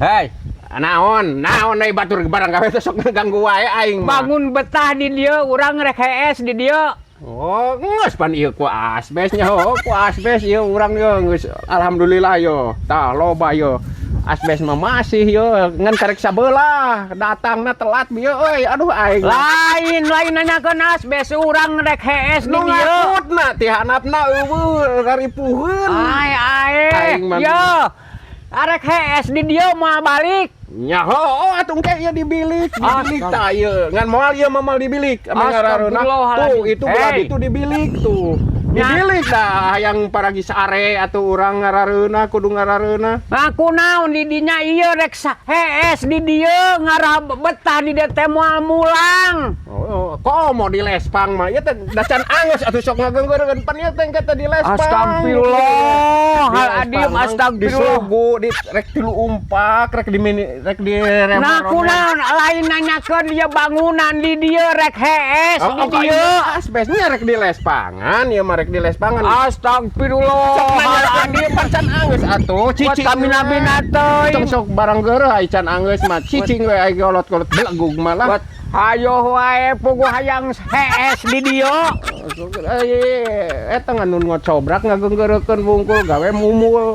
Hei, Naon, naon deui batur barang gawe teh sok ngaganggu wae aing mah. Bangun betah di dieu, urang rek hees di dieu. Oh, geus pan ieu ku asbes nya, oh, ku asbes ieu urang yo geus alhamdulillah yo. Tah loba yo. Asbes mah masih yo, ngan karek sabelah, datangna telat bieu euy. Aduh, aing. Lain, lain nanyakeun asbes, urang rek hees di Nu dieu. ngakutna ti handapna euweuh raripuheun. Ai ai. Aing mah- Yo. Arek hees di dieu moal balik. Nya oh, atuh engke ieu di bilik, di bilik tah ieu. Ngan moal ieu mah moal di bilik. Ame ngarareunah. Astagfirullahaladzim. Tuh, itu belah Hey. itu di bilik tuh. Di bilik dah hayang paragi sare atuh urang ngarareunah kudu ngarareunah. Aku naon di dinya ieu rek hees di dieu ngarah betah di dieu teh moal mulang. Oh, komo di lespang mah ieu teh da can anggeus atuh sok ngageunggeurkeun pan ieu teh engke teh di lespang. Astagfirullahaladzim, Di lespang, astagfirullah. disugu di rek tilu umpak, rek di mini, rek di Nah, ku naon lain nanyakeun dia bangunan di dieu rek hees Oh, di dieu. Asbesnya rek di lespangan, ieu mah rek di lespangan. Astagfirullahaladzim. Sok nanya pan can anggeus atuh, cicing. Buat kami nabi teuing. Tong sok barang geureuh ai can anggeus mah, cicing we ai golot-golot belegug malah. Buat hayo wae puguh hayang hees di dieu. Eh, eta ngan nu ngocobrak ngageunggeureukeun wungkul gawe mumul.